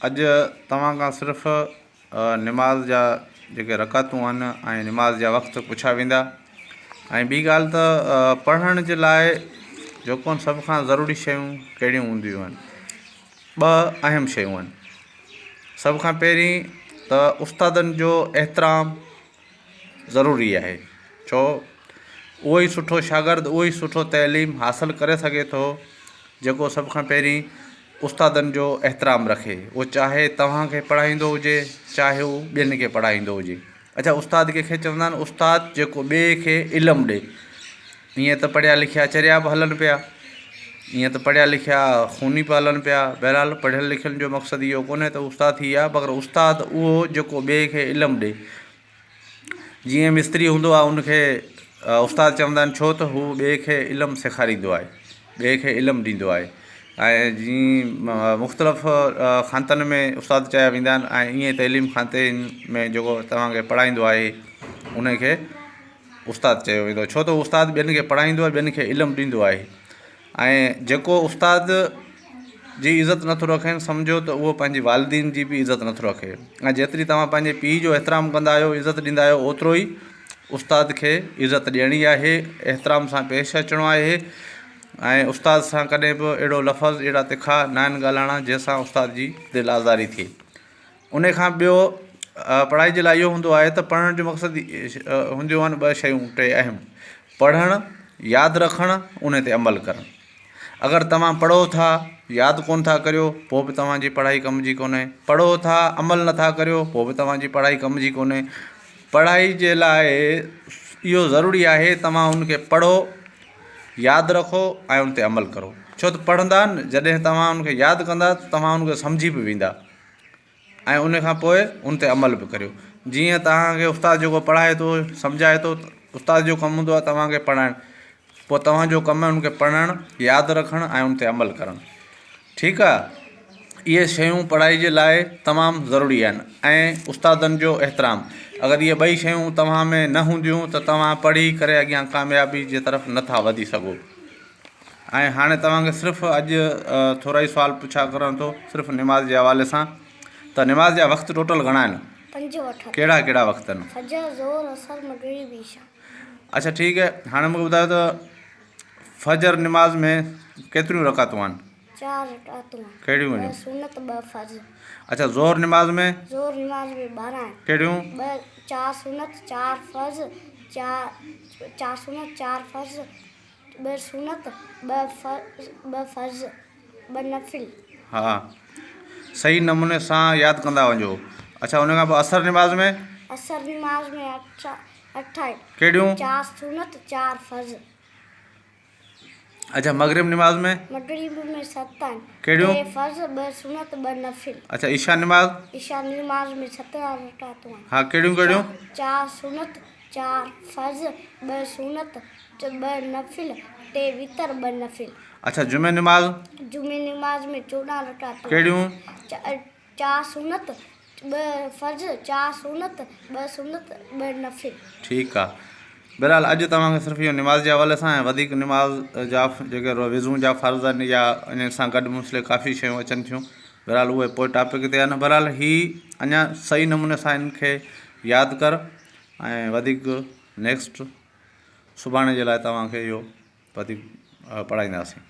اڄ توهان کان صرف نماز جا جيڪي رڪعتون آهن ۽ نماز جا وقت پڇيا ويندا ۽ ٻي ڳالهه ته پڙهڻ جي لاء جيڪو سڀ کان ضروري شيون ڪهڙيون هونديون آهن ٻه اهم شيون آهن سڀ کان پهرين ته استادن جو احترام ضروري آهي ڇو اهو ئي سٺو شاگرد اهو ئي سٺو تعليم حاصل ڪري سگهي ٿو جيڪو سڀ کان پهرين استادن جو احترام رکي اهو چاهي توهان کي پڙهائيندو هجي چاهي هو ٻين کي پڙهائيندو هجي اڇا استاد ڪنهن کي چوندا آهن استاد جيڪو ٻئي کي علم ڏي ائين ته پڙهيا لکيا چريا به هلن پيا ائين ته پڙهيا لکيا خوني به هلن پيا بهرحال پڙهيل لکيل جو مقصد اهو ڪونهي ته استاد ٿي ويا مگر استاد اهو جيڪو ٻئي کي علم ڏي جيئن مستري هوندو آهي ان کي استاد چوندا آهن ڇو ته هو ٻئي کي علم سيکاريندو آهي ٻئي کي علم ڏيندو آهي ۽ جيئن مختلف کاتن ۾ استاد چيا ويندا آهن ۽ ائين تعليم کاتي ۾ جيڪو توهان کي پڙهائيندو آهي ان کي استاد چيو ويندو آهي ڇو ته استاد ٻين کي پڙهائيندو آهي ٻين کي علم ڏيندو آهي ۽ جيڪو استاد جي عزت نٿو رکي سمجهو ته اهو پنهنجي والدين جي به عزت نٿو رکي ۽ جيتري توهان پنهنجي پيء جو احترام ڪندا آهيو عزت ڏيندا آهيو اوترو ئي استاد کي عزت ڏيڻي آهي احترام سان پيش اچڻو آهي ۽ استاد سان ڪڏهن به اهڙو لفظ اهڙا تکا ناهن ڳالهائڻا جنهن سان استاد جي دل آزاري ٿئي ان کان ٻيو پڙهائي جي لاء اهو هوندو آهي ته پڙهڻ جو مقصد هونديون آهن ٻه شيون ٽي اهم پڙهڻ ياد رکڻ ان تي عمل ڪرڻ اگر توهان پڙهو ٿا ياد ڪونه ٿا ڪريو پوء به توهان جي پڙهائي ڪم جي ڪونهي پڙهو ٿا عمل نٿا ڪريو پوء به توهان جي پڙهائي ڪم جي ڪونهي پڙهائي جي لاء اهو ضروري آهي توهان ان کي پڙهو ياد رکو ۽ ان تي عمل ڪرو ڇو ته پڙهندا نه جڏهن توهان ان کي ياد ڪندا ته توهان ان کي سمجهي به ويندا ۽ ان کان پوء ان تي عمل به ڪريو جيئن توهان کي استاد جيڪو پڙهائي ٿو سمجهائي ٿو استاد جو ڪم هوندو آهي توهان کي پڙهائڻ پوء توهان جو ڪم آهي ان کي پڙهڻ ياد رکڻ ۽ ان تي عمل ڪرڻ ٺيڪ آهي اهي شيون پڙهائي جي لاء تمام ضروري آهن ۽ استادن جو احترام اگر اهي ٻئي شيون توهان ۾ نه هونديون ته توهان پڙهي ڪري اڳيان ڪاميابي جي طرف نٿا وڌي سگهو ۽ هاڻي توهان کي صرف اڄ ٿورا ئي سوال پڇا ڪران ٿو صرف نماز جي حوالي سان ته نماز جا وقت ٽوٽل گهڻا آهن؟ پنج وقت. ڪهڙا ڪهڙا وقت آهن؟ فجر، ظهر، عصر، مغرب، عشاء. اڇا ٺيڪ آهي هاڻي مونکي ٻڌايو ته فجر نماز ۾ ڪيتريون رڪعتون آهن؟ چار رڪعتون آهن. ڪهڙيون ٻه سنت ٻه فرض. اڇا ظهر نماز ۾؟ ظهر نماز ۾ 12 آهن. ڪهڙيون؟ ٻه چار سنت چار فرض چار چار سنت چار فرض ٻه سنت، ٻه فرض، ٻه نفل. ها صحيح نموني سان ياد ڪندا وڃو. اڇا ان کان پوء عصر نماز ۾؟ عصر نماز ۾ اٺ آهن. ڪهڙيون؟ چار سنت، چار فرض. اڇا مغرب نماز ۾؟ مغرب ۾ ست آهن. ڪهڙيون؟ ٽي فرض، ٻه سنت، ٻه نفل. اڇا عشاء نماز؟ عشاء نماز ۾ 17 رڪعتون آهن. ها ڪهڙيون ڪهڙيون؟ چار سنت، چار فرض، ٻه سنت، ٻه نفل، ٽي وتر، ٻه نفل. اڇا جمعي نماز؟ جمعي نماز ۾ 14 رڪعتون. ڪهڙيون؟ چار سنت، ٻه فرض، چار سنت، ٻه سنت، ٻه نفل. ٺيڪ آ بهرحال اڄ توهان کي صرف اهو نماز جي حوالي سان ۽ وڌيڪ نماز جا جيڪي وضو جا فرض آهن يا ان سان گڏ منسلڪ ڪافي شيون اچن ٿيون بهرحال اهي پوء ٽاپڪ تي آهن بهرحال هي اڃا صحيح نموني سان ان کي ياد ڪر ۽ وڌيڪ نيڪسٽ سڀاڻي جي لاء توهان کي اهو وڌيڪ پڙهائينداسين.